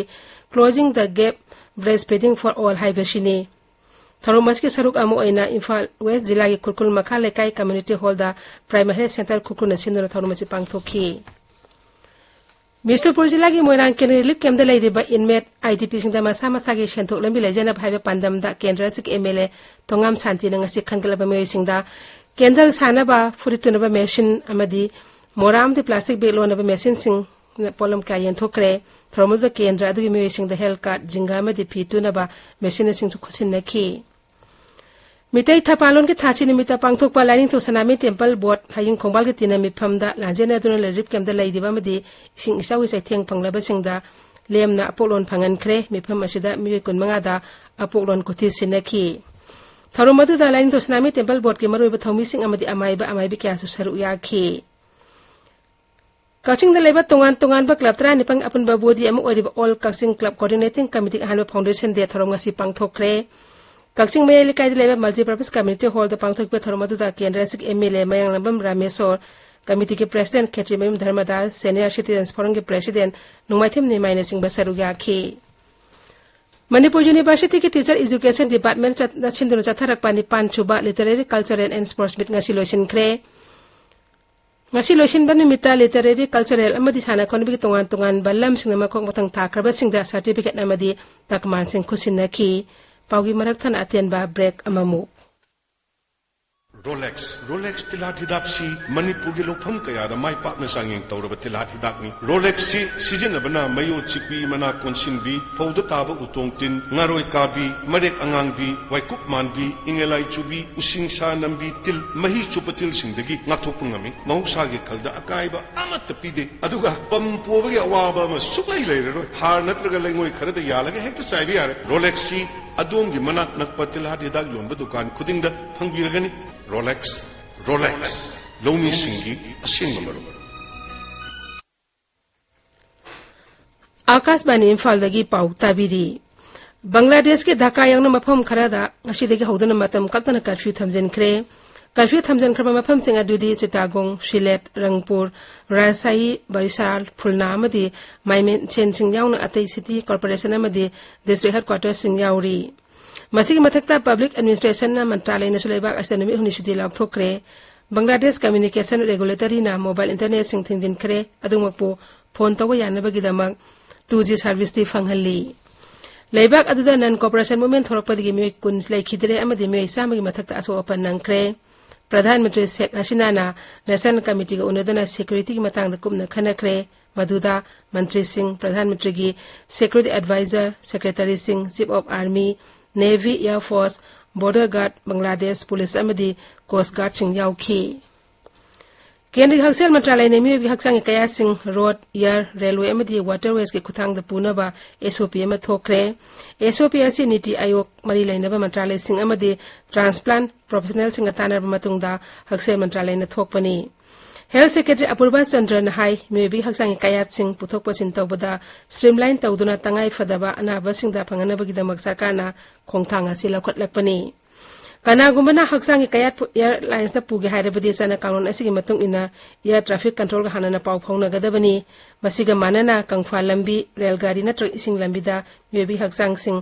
Closing the Gap, Breastfeeding for All ꯍꯥꯏꯕꯁꯤꯅꯤ꯫ ꯊꯧꯔꯝ ꯑꯁꯤꯒꯤ ꯁꯔꯨꯛ ꯑꯃ ꯑꯣꯏꯅ ꯏꯝꯐꯥꯜ West ꯖꯤꯂꯥꯒꯤ ꯈꯨꯔꯈꯨꯜ ꯃꯈꯥ ꯂꯩꯀꯥꯏ community hallꯗ Primary Health Centre ꯈꯨꯔꯈꯨꯜꯅ ꯁꯤꯟꯗꯨꯅ ꯊꯧꯔꯝ ꯑꯁꯤ ꯄꯥꯡꯊꯣꯛꯈꯤ꯫ ꯕꯤꯁꯅꯨꯄꯨꯔ ꯖꯤꯂꯥꯒꯤ ꯃꯣꯏꯔꯥꯡ ꯀꯦꯟ relief campꯇ ꯂꯩꯔꯤꯕ inmate, IDPꯁꯤꯡꯗ ꯃꯁꯥ ꯃꯁꯥꯒꯤ ꯁꯦꯟꯊꯣꯛ ꯂꯝꯕꯤ ꯂꯩꯖꯅꯕ ꯍꯥꯏꯕ ꯄꯥꯟꯗꯝꯗ ꯀꯦꯟꯗ꯭ꯔ ꯑꯁꯤꯒꯤ MLA ꯇꯣꯉꯥꯝ ꯁꯥꯟꯇꯤꯅ ꯉꯁꯤ ꯈꯟꯒꯠꯂꯕ ꯃꯤꯑꯣꯏꯁꯤꯡꯗ candle ꯁꯥꯅꯕ, ꯐꯨꯔꯤꯠ ꯇꯨꯅꯕ machine ꯑꯃꯗꯤ ꯃꯣꯔꯥ ꯑꯃꯗꯤ plastic bag ꯂꯣꯟꯅꯕ machineꯁꯤꯡ ꯄꯣꯠꯂꯝ ꯀꯌꯥ ꯌꯦꯟꯊꯣꯛꯈ꯭ꯔꯦ꯫ ꯊꯧꯔꯝ ꯑꯗꯨꯗ ꯀꯦꯟꯗ꯭ꯔ ꯑꯗꯨꯒꯤ ꯃꯤꯑꯣꯏꯁꯤꯡꯗ health card, ꯖꯤꯡꯒ ꯑꯃꯗꯤ ꯐꯤ ꯇꯨꯅꯕ machineꯅꯆꯤꯡꯁꯨ ꯈꯨꯠꯁꯤꯟꯅꯈꯤ꯫ ꯃꯤꯇꯩ ꯊꯄꯥꯂꯣꯟꯒꯤ ꯊꯥꯁꯤ ꯅꯨꯃꯤꯠꯇ ꯄꯥꯡꯊꯣꯛꯄ ꯂꯥꯏꯅꯤꯡꯊꯧ ꯁꯅꯥꯃꯍꯤ temple board ꯍꯌꯤꯡ ꯈꯣꯡꯕꯥꯜꯒꯤ ꯇꯤꯅ ꯃꯤꯐꯝꯗ ꯂꯥꯟꯖꯦꯟꯅꯗꯨꯅ relief campꯇ ꯂꯩꯔꯤꯕ ꯑꯃꯗꯤ ꯏꯁꯤꯡ ꯏꯆꯥꯎꯒꯤ ꯆꯩꯊꯦꯡ ꯐꯪꯂꯕꯁꯤꯡꯗ ꯂꯦꯝꯅ ꯑꯄꯣꯛꯂꯣꯟ ꯐꯪꯍꯟꯈ꯭ꯔꯦ꯫ ꯃꯤꯐꯝ ꯑꯁꯤꯗ ꯃꯤꯑꯣꯏ ꯀꯨꯟꯃꯉꯥꯗ ꯑꯄꯣꯛꯂꯣꯟ ꯈꯨꯊꯤ ꯁꯤꯟꯅꯈꯤ꯫ ꯊꯧꯔꯝ ꯑꯗꯨꯗ ꯂꯥꯏꯅꯤꯡꯊꯧ ꯁꯅꯥꯃꯍꯤ temple boardꯀꯤ ꯃꯔꯨꯑꯣꯏꯕ ꯊꯧꯃꯤꯁꯤꯡ ꯑꯃꯗꯤ ꯑꯃꯥꯏꯕ ꯑꯃꯥꯏꯕꯤ ꯀꯌꯥꯁꯨ ꯁꯔꯨꯛ ꯌꯥꯈꯤ꯫ ꯀꯛꯆꯤꯡꯗ ꯂꯩꯕ ꯇꯣꯉꯥꯟ ꯇꯣꯉꯥꯟꯕ club ꯇꯔꯥꯅꯤꯄꯥꯟ ꯑꯄꯨꯟꯕ body ꯑꯃ ꯑꯣꯏꯔꯤꯕ All Kachin Club Coordinating Committeeꯒꯤ ꯑꯍꯥꯟꯕ foundation day ꯊꯧꯔꯝ ꯉꯁꯤ ꯄꯥꯡꯊꯣꯛꯈ꯭ꯔꯦ꯫ ꯀꯛꯆꯤꯡ ꯃꯌꯥꯏ ꯂꯩꯀꯥꯏꯗ ꯂꯩꯕ multipurpose community hallꯗ ꯄꯥꯡꯊꯣꯛꯈꯤꯕ ꯊꯧꯔꯝ ꯑꯗꯨꯗ ꯀꯦꯟꯗ꯭ꯔ ꯑꯁꯤꯒꯤ MLA ꯃꯌꯥꯡꯂꯝꯕꯝ ꯔꯥꯃꯦꯁꯣꯔ, committeeꯒꯤ president ꯈꯦꯇ꯭ꯔꯤꯃꯌꯨꯝ ꯙꯔꯃꯗꯥꯁ, senior citizens forumꯒꯤ president ꯅꯣꯡꯃꯥꯏꯊꯦꯝ ꯅꯤꯃꯥꯏꯅꯆꯤꯡꯕ ꯁꯔꯨꯛ ꯌꯥꯈꯤ꯫ ꯃꯅꯤꯄꯨꯔ universityꯒꯤ teacher education department ꯆꯠ-, ꯁꯤꯟꯗꯨꯅ ꯆꯠꯊꯔꯛꯄ ꯅꯤꯄꯥꯟ ꯁꯨꯕ literary, cultural and sports meet ꯉꯁꯤ ꯂꯣꯏꯁꯤꯟꯈ꯭ꯔꯦ꯫ ꯉꯁꯤ ꯂꯣꯏꯁꯤꯟꯕ ꯅꯨꯃꯤꯠꯇ literary, cultural ꯑꯃꯗꯤ ꯁꯥꯟꯅ ꯈꯣꯠꯅꯕꯒꯤ ꯇꯣꯉꯥꯟ ꯇꯣꯉꯥꯟꯕ ꯂꯝꯁꯤꯡꯗ ꯃꯈꯣꯡ ꯃꯊꯪ ꯊꯥꯈ꯭ꯔꯕꯁꯤꯡꯗ certificate ꯑꯃꯗꯤ ꯇꯛꯃꯥꯟꯁꯤꯡ ꯈꯨꯠꯁꯤꯟꯅꯈꯤ꯫ ꯄꯥꯎꯒꯤ ꯃꯔꯛ ꯊꯠꯅ ꯑꯇꯦꯟꯕ break ꯑꯃꯃꯨꯛ꯫ Rolex, Rolex ꯇꯤꯜꯍꯥꯠ ꯍꯤꯗꯥꯛꯁꯤ ꯃꯅꯤꯄꯨꯔꯒꯤ ꯂꯧꯐꯝ ꯀꯌꯥꯗ ꯃꯥꯏ ꯄꯥꯛꯅ ꯆꯥꯡꯌꯦꯡ ꯇꯧꯔꯕ ꯇꯤꯜꯍꯥꯠ ꯍꯤꯗꯥꯛꯅꯤ꯫ Rolexꯁꯤ ꯁꯤꯖꯤꯟꯅꯕꯅ ꯃꯌꯣꯜ ꯆꯤꯛꯄꯤ, ꯃꯅꯥ ꯀꯣꯟꯁꯤꯟꯕꯤ, ꯐꯧꯗ ꯇꯥꯕ ꯎꯇꯣꯡ ꯇꯤꯟ, ꯉꯥꯔꯣꯏ ꯀꯥꯕꯤ, ꯃꯔꯦꯛ ꯑꯉꯥꯡꯕꯤ, ꯋꯥꯏꯀꯨꯞ ꯃꯥꯟꯕꯤ, ꯏꯪꯉꯦꯂꯥꯏ ꯆꯨꯕꯤ, ꯎꯁꯤꯡꯁꯥ ꯅꯝꯕꯤ, ꯇꯤꯜ, ꯃꯍꯤ ꯆꯨꯞꯄ ꯇꯤꯜꯁꯤꯡꯗꯒꯤ ꯉꯥꯛꯊꯣꯛꯄ ꯉꯝꯃꯤ꯫ ꯃꯍꯧꯁꯥꯒꯤ ꯈꯜꯗ ꯑꯀꯥꯏꯕ ꯑꯃꯠꯇ ꯄꯤꯗꯦ꯫ ꯑꯗꯨꯒ ꯄꯝ ꯄꯣꯕꯒꯤ ꯑꯋꯥꯕ ꯑꯃ ꯁꯨꯛꯂꯩ ꯂꯩꯔꯔꯣꯏ꯫ ꯍꯥꯔ ꯅꯠꯇ꯭ꯔꯒ ꯂꯩꯉꯣꯏ ꯈꯔꯗ ꯌꯥꯜꯂꯒ ꯍꯦꯛꯇ ꯆꯥꯏꯕ ꯌꯥꯔꯦ꯫ Rolexꯁꯤ ꯑꯗꯣꯝꯒꯤ ꯃꯅꯥꯛ ꯅꯛꯄ ꯇꯤꯜꯍꯥꯠ ꯍꯤꯗꯥꯛ ꯌꯣꯟꯕ ꯗꯨꯀꯥꯟ ꯈꯨꯗꯤꯡꯗ ꯐꯪꯕꯤꯔꯒꯅꯤ꯫ Rolex, Rolex, ꯂꯧꯃꯤꯁꯤꯡꯒꯤ ꯑꯁꯦꯡꯕ ꯃꯔꯨꯞ꯫ ꯑꯥꯀꯥꯁꯕꯥꯅꯤ ꯏꯝꯐꯥꯜꯗꯒꯤ ꯄꯥꯎ ꯇꯥꯕꯤꯔꯤ꯫ ꯕꯪꯒ꯭ꯂꯥꯗꯦꯁꯀꯤ ꯙꯥꯀꯥ ꯌꯥꯎꯅ ꯃꯐꯝ ꯈꯔꯗ ꯉꯁꯤꯗꯒꯤ ꯍꯧꯗꯨꯅ ꯃꯇꯝ ꯀꯛꯇꯅ curfew ꯊꯝꯖꯤꯟꯈ꯭ꯔꯦ꯫ Curfew ꯊꯝꯖꯤꯟꯈ꯭ꯔꯕ ꯃꯐꯝꯁꯤꯡ ꯑꯗꯨꯗꯤ ꯆꯤꯇꯥꯒꯣꯡ, ꯁꯤꯂꯦꯠ, ꯔꯪꯄꯨꯔ, ꯔꯥꯖꯁꯥꯍꯤ, ꯕꯔꯤꯁꯥꯜ, ꯐꯨꯜꯅꯥ ꯑꯃꯗꯤ ꯃꯥꯏꯃꯦꯟꯁꯦꯟꯁꯤꯡ ꯌꯥꯎꯅ ꯑꯇꯩ city corporation ꯑꯃꯗꯤ district headquartersꯁꯤꯡ ꯌꯥꯎꯔꯤ꯫ ꯃꯁꯤꯒꯤ ꯃꯊꯛꯇ public administrationꯅ ꯃꯟꯇ꯭ꯔꯥꯂꯌꯅꯁꯨ ꯂꯩꯕꯥꯛ ꯑꯁꯤꯗ ꯅꯨꯃꯤꯠ ꯍꯨꯝꯅꯤ ꯁꯨꯇꯤ ꯂꯥꯎꯊꯣꯛꯈ꯭ꯔꯦ꯫ Bangladesh communication regulatorꯅ mobile internetꯁꯤꯡ ꯊꯤꯡꯖꯤꯟꯈ꯭ꯔꯦ꯫ ꯑꯗꯨꯃꯛꯄꯨ phone ꯇꯧꯕ ꯌꯥꯅꯕꯒꯤꯗꯃꯛ two G serviceꯇꯤ ꯐꯪꯍꯜꯂꯤ꯫ ꯂꯩꯕꯥꯛ ꯑꯗꯨꯗ non cooperation movement ꯊꯣꯛꯂꯛꯄꯗꯒꯤ ꯃꯤꯑꯣꯏ ꯀꯨꯟ ꯂꯩꯈꯤꯗ꯭ꯔꯦ ꯑꯃꯗꯤ ꯃꯤꯑꯣꯏ ꯆꯥꯝꯃꯒꯤ ꯃꯊꯛꯇ ꯑꯁꯣꯛ ꯑꯄꯟ ꯅꯪꯈ꯭ꯔꯦ꯫ ꯄ꯭ꯔꯙꯥꯟ ꯃꯟꯇ꯭ꯔꯤ ꯁꯦꯈ ꯍꯁꯤꯅꯥꯅ National Committeeꯒ ꯎꯅꯗꯨꯅ securityꯒꯤ ꯃꯇꯥꯡꯗ ꯀꯨꯞꯅ ꯈꯟꯅꯈ꯭ꯔꯦ꯫ ꯃꯗꯨꯗ ꯃꯟꯇ꯭ꯔꯤꯁꯤꯡ, ꯄ꯭ꯔꯙꯥꯟ ꯃꯟꯇ꯭ꯔꯤꯒꯤ ꯁꯦꯀ꯭ꯌꯨꯔꯤꯇꯤ ꯑꯦꯗꯚꯥꯏꯖꯔ, ꯁꯦꯀ꯭ꯔꯦꯇꯔꯤꯁꯤꯡ, chief of army, navy, air force, border guard, Bangladesh police ꯑꯃꯗꯤ ꯀꯣꯁ ꯒꯥꯔꯗꯁꯤꯡ ꯌꯥꯎꯈꯤ꯫ ꯀꯦꯟꯗ꯭ꯔꯒꯤ ꯍꯛꯁꯦꯜ ꯃꯟꯇ꯭ꯔꯥꯂꯌꯅ ꯃꯤꯑꯣꯏꯕꯒꯤ ꯍꯛꯆꯥꯡꯒꯤ ꯀꯌꯥꯠꯁꯤꯡ ꯔꯣꯗ, ꯑꯦꯌꯔ, ꯔꯦꯜꯋꯦ ꯑꯃꯗꯤ ꯋꯥꯇꯔꯋꯦꯁꯀꯤ ꯈꯨꯠꯊꯥꯡꯗ ꯄꯨꯅꯕ ꯑꯦꯁ ꯑꯣ ꯄꯤ ꯑꯃ ꯊꯣꯛꯈ꯭ꯔꯦ꯫ ꯑꯦꯁ ꯑꯣ ꯄꯤ ꯑꯁꯤ ꯅꯤꯇꯤ ꯑꯥꯌꯣꯒ ꯃꯔꯤ ꯂꯩꯅꯕ ꯃꯟꯇ꯭ꯔꯥꯂꯌꯁꯤꯡ ꯑꯃꯗꯤ ꯇ꯭ꯔꯥꯟꯁꯄ꯭ꯂꯥꯟꯠ ꯄ꯭ꯔꯣꯐꯦꯁꯅꯦꯜꯁꯤꯡꯒ ꯇꯥꯟꯅꯔꯕ ꯃꯇꯨꯡꯗ ꯍꯛꯁꯦꯜ ꯃꯟꯇ꯭ꯔꯥꯂꯌꯅ ꯊꯣꯛꯄꯅꯤ꯫ ꯍꯦꯜꯊ ꯁꯦꯀ꯭ꯔꯦꯇꯔꯤ ꯑꯄꯨꯔꯕ ꯆꯟꯗ꯭ꯔꯅ ꯍꯥꯏ, ꯃꯤꯑꯣꯏꯕꯒꯤ ꯍꯛꯆꯥꯡꯒꯤ ꯀꯌꯥꯠꯁꯤꯡ ꯄꯨꯊꯣꯛ ꯄꯨꯁꯤꯟ ꯇꯧꯕꯗ ꯁ꯭ꯇ꯭ꯔꯤꯝꯂꯥꯏꯟ ꯇꯧꯗꯨꯅ ꯇꯉꯥꯏ ꯐꯗꯕ ꯑꯅꯥꯕꯁꯤꯡꯗ ꯐꯪꯍꯟꯅꯕꯒꯤꯗꯃꯛ ꯁꯔꯀꯥꯔꯅ ꯈꯣꯡꯊꯥꯡ ꯑꯁꯤ ꯂꯧꯈꯠꯂꯛꯄꯅꯤ꯫ ꯀꯅꯥꯒꯨꯝꯕꯅ ꯍꯛꯆꯥꯡꯒꯤ ꯀꯌꯥꯠ ꯄꯨ-, ꯑꯦꯌꯔꯂꯥꯏꯟꯁꯇ ꯄꯨꯒꯦ ꯍꯥꯏꯔꯕꯗꯤ ꯆꯠꯅ ꯀꯥꯡꯂꯣꯟ ꯑꯁꯤꯒꯤ ꯃꯇꯨꯡ ꯏꯟꯅ ꯑꯦꯌꯔ ꯇ꯭ꯔꯥꯐꯤꯛ ꯀꯟꯇ꯭ꯔꯣꯜꯒ ꯍꯥꯟꯅꯅ ꯄꯥꯎ ꯐꯥꯎꯅꯒꯗꯕꯅꯤ꯫ ꯃꯁꯤꯒ ꯃꯥꯟꯅꯅ ꯀꯪꯐꯥꯜ ꯂꯝꯕꯤ, ꯔꯦꯜ ꯒꯥꯔꯤ ꯅꯠꯇ꯭ꯔꯒ ꯏꯁꯤꯡ ꯂꯝꯕꯤꯗ ꯃꯤꯑꯣꯏꯕꯒꯤ ꯍꯛꯆꯥꯡꯁꯤꯡ,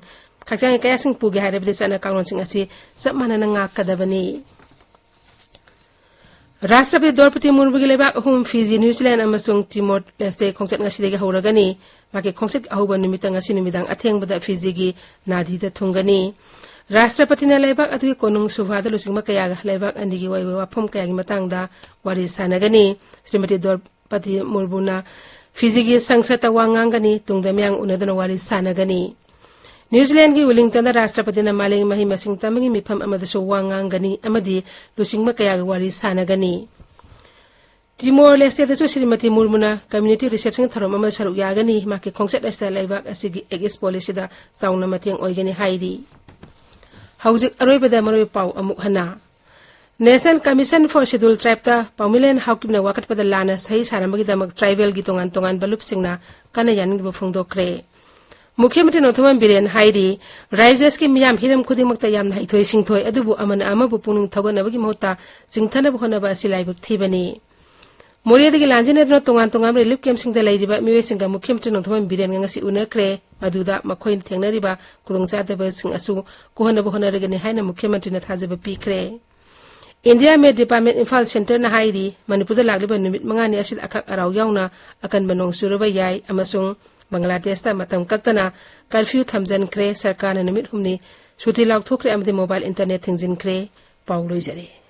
ꯍꯛꯆꯥꯡꯒꯤ ꯀꯌꯥꯠꯁꯤꯡ ꯄꯨꯒꯦ ꯍꯥꯏꯔꯕꯗꯤ ꯆꯠꯅ ꯀꯥꯡꯂꯣꯟꯁꯤꯡ ꯑꯁꯤ ꯆꯞ ꯃꯥꯟꯅꯅ ꯉꯥꯛꯀꯗꯕꯅꯤ꯫ ꯔꯥꯁꯇ꯭ꯔꯄꯇꯤ ꯗ꯭ꯔꯧꯄꯗꯤ ꯃꯨꯔꯃꯨꯒꯤ ꯂꯩꯕꯥꯛ ꯑꯍꯨꯝ, ꯐꯤꯖꯤ, ꯅ꯭ꯌꯨꯖꯤꯂꯦꯟꯗ ꯑꯃꯁꯨꯡ ꯇꯤꯃꯣꯔ ꯂꯦꯁꯇꯦ ꯈꯣꯡꯆꯠ ꯉꯁꯤꯗꯒꯤ ꯍꯧꯔꯒꯅꯤ꯫ ꯃꯍꯥꯛꯀꯤ ꯈꯣꯡꯆꯠ ꯑꯍꯧꯕ ꯅꯨꯃꯤꯠꯇ ꯉꯁꯤ ꯅꯨꯃꯤꯗꯥꯡ ꯑꯊꯦꯡꯕꯗ ꯐꯤꯖꯤꯒꯤ ꯅꯥꯗꯤꯗ ꯊꯨꯡꯒꯅꯤ꯫ ꯔꯥꯁꯇ꯭ꯔꯄꯇꯤꯅ ꯂꯩꯕꯥꯛ ꯑꯗꯨꯒꯤ ꯀꯣꯅꯨꯡ ꯁꯨꯚꯥꯗ ꯂꯨꯆꯤꯡꯕ ꯀꯌꯥꯒ ꯂꯩꯕꯥꯛ ꯑꯅꯤꯒꯤ ꯑꯣꯏꯕ ꯋꯥꯐꯝ ꯀꯌꯥꯒꯤ ꯃꯇꯥꯡꯗ ꯋꯥꯔꯤ ꯁꯥꯟꯅꯒꯅꯤ꯫ ꯁ꯭ꯔꯤꯃꯇꯤ ꯗ꯭ꯔꯧꯄꯗꯤ ꯃꯨꯔꯃꯨꯅ ꯐꯤꯖꯤꯒꯤ ꯁꯪꯁꯠꯇ ꯋꯥ ꯉꯥꯡꯒꯅꯤ, ꯇꯨꯡꯗ ꯃꯤꯌꯥꯝ ꯎꯅꯗꯨꯅ ꯋꯥꯔꯤ ꯁꯥꯟꯅꯒꯅꯤ꯫ ꯅ꯭ꯌꯨꯖꯤꯂꯦꯟꯗꯒꯤ ꯋꯤꯂꯤꯡꯇꯟꯗ ꯔꯥꯁꯇ꯭ꯔꯄꯇꯤꯅ ꯃꯥꯂꯦꯝꯒꯤ ꯃꯍꯩ ꯃꯁꯤꯡ ꯇꯝꯕꯒꯤ ꯃꯤꯐꯝ ꯑꯃꯗꯁꯨ ꯋꯥ ꯉꯥꯡꯒꯅꯤ ꯑꯃꯗꯤ ꯂꯨꯆꯤꯡꯕ ꯀꯌꯥꯒ ꯋꯥꯔꯤ ꯁꯥꯟꯅꯒꯅꯤ꯫ ꯇꯤꯃꯣꯔ ꯂꯦꯁꯇꯦꯗꯁꯨ ꯁ꯭ꯔꯤꯃꯇꯤ ꯃꯨꯔꯃꯨꯅ ꯀꯝꯃ꯭ꯌꯨꯅꯤꯇꯤ ꯔꯤꯁꯦꯞꯁꯟ ꯊꯧꯔꯝ ꯑꯃꯗ ꯁꯔꯨꯛ ꯌꯥꯒꯅꯤ꯫ ꯃꯍꯥꯛꯀꯤ ꯈꯣꯡꯆꯠ ꯑꯁꯤꯗ ꯂꯩꯕꯥꯛ ꯑꯁꯤꯒꯤ ꯑꯦꯛ ꯏꯁ ꯄꯣꯂꯤꯁꯤꯗ ꯆꯥꯎꯅ ꯃꯇꯦꯡ ꯑꯣꯏꯒꯅꯤ ꯍꯥꯏꯔꯤ꯫ ꯍꯧꯖꯤꯛ ꯑꯔꯣꯏꯕꯗ ꯃꯔꯨꯑꯣꯏꯕ ꯄꯥꯎ ꯑꯃꯨꯛ ꯍꯟꯅ꯫ National Commission for Scheduled Tribeꯇ ꯄꯥꯎꯃꯤꯂꯦꯟ ꯍꯥꯎꯀꯤꯞꯅ ꯋꯥꯀꯠꯄꯗ ꯂꯥꯟꯅ ꯁꯍꯤ ꯁꯥꯔꯝꯕꯒꯤꯗꯃꯛ ꯇ꯭ꯔꯥꯏꯕꯦꯜꯒꯤ ꯇꯣꯉꯥꯟ ꯇꯣꯉꯥꯟꯕ ꯂꯨꯞꯁꯤꯡꯅ ꯀꯟꯅ ꯌꯥꯅꯤꯡꯗꯕ ꯐꯣꯡꯗꯣꯛꯈ꯭ꯔꯦ꯫ ꯃꯨꯈ꯭ꯌ ꯃꯟꯇ꯭ꯔꯤ ꯅꯣꯡꯊꯣꯝꯕꯝ ꯕꯤꯔꯦꯟ ꯍꯥꯏꯔꯤ, ꯔꯥꯏꯖ꯭ꯌ ꯑꯁꯤꯒꯤ ꯃꯤꯌꯥꯝ ꯍꯤꯔꯝ ꯈꯨꯗꯤꯡꯃꯛꯇ ꯌꯥꯝꯅ ꯍꯩꯊꯣꯏ ꯁꯤꯡꯊꯣꯏ, ꯑꯗꯨꯕꯨ ꯑꯃꯅ ꯑꯃꯕꯨ ꯄꯨꯛꯅꯤꯡ ꯊꯧꯒꯠꯅꯕꯒꯤ ꯃꯍꯨꯠꯇ ꯆꯤꯡꯊꯅꯕ ꯍꯣꯠꯅꯕ ꯑꯁꯤ ꯂꯥꯏꯕꯛ ꯊꯤꯕꯅꯤ꯫ ꯃꯣꯔꯦꯗꯒꯤ ꯂꯥꯟꯖꯦꯟꯅꯗꯨꯅ ꯇꯣꯉꯥꯟ ꯇꯣꯉꯥꯟꯕ ꯔꯤꯂꯤꯐ ꯀꯦꯝꯞꯁꯤꯡꯗ ꯂꯩꯔꯤꯕ ꯃꯤꯑꯣꯏꯁꯤꯡꯒ ꯃꯨꯈ꯭ꯌ ꯃꯟꯇ꯭ꯔꯤ ꯅꯣꯡꯊꯣꯝꯕꯝ ꯕꯤꯔꯦꯟꯒ ꯉꯁꯤ ꯎꯅꯈ꯭ꯔꯦ꯫ ꯃꯗꯨꯗ ꯃꯈꯣꯏꯅ ꯊꯦꯡꯅꯔꯤꯕ ꯈꯨꯗꯣꯡꯆꯥꯗꯕꯁꯤꯡ ꯑꯁꯨ ꯀꯣꯛꯍꯟꯅꯕ ꯍꯣꯠꯅꯔꯒꯅꯤ ꯍꯥꯏꯅ ꯃꯨꯈ꯭ꯌ ꯃꯟꯇ꯭ꯔꯤꯅ ꯊꯥꯖꯕ ꯄꯤꯈ꯭ꯔꯦ꯫ India Met Department ꯏꯝꯐꯥꯜ ꯁꯦꯟꯇꯔꯅ ꯍꯥꯏꯔꯤ, ꯃꯅꯤꯄꯨꯔꯗ ꯂꯥꯛꯂꯤꯕ ꯅꯨꯃꯤꯠ ꯃꯉꯥꯅꯤ ꯑꯁꯤꯗ ꯑꯈꯛ ꯑꯔꯥꯎ ꯌꯥꯎꯅ ꯑꯀꯟꯕ ꯅꯣꯡ ꯆꯨꯔꯕ ꯌꯥꯏ ꯑꯃꯁꯨꯡ ꯕꯪꯒ꯭ꯂꯥꯗꯦꯁꯇ ꯃꯇꯝ ꯀꯛꯇꯅ ꯀꯔꯐ꯭ꯌꯨ ꯊꯝꯖꯤꯟꯈ꯭ꯔꯦ꯫ ꯁꯔꯀꯥꯔꯅ ꯅꯨꯃꯤꯠ ꯍꯨꯝꯅꯤ ꯁꯨꯇꯤ ꯂꯥꯎꯊꯣꯛꯈ꯭ꯔꯦ ꯑꯃꯗꯤ ꯃꯣꯕꯥꯏꯜ ꯏꯟꯇꯔꯅꯦꯠ ꯊꯤꯡꯖꯤꯟꯈ꯭ꯔꯦ꯫ ꯄꯥꯎ ꯂꯣꯏꯖꯔꯦ꯫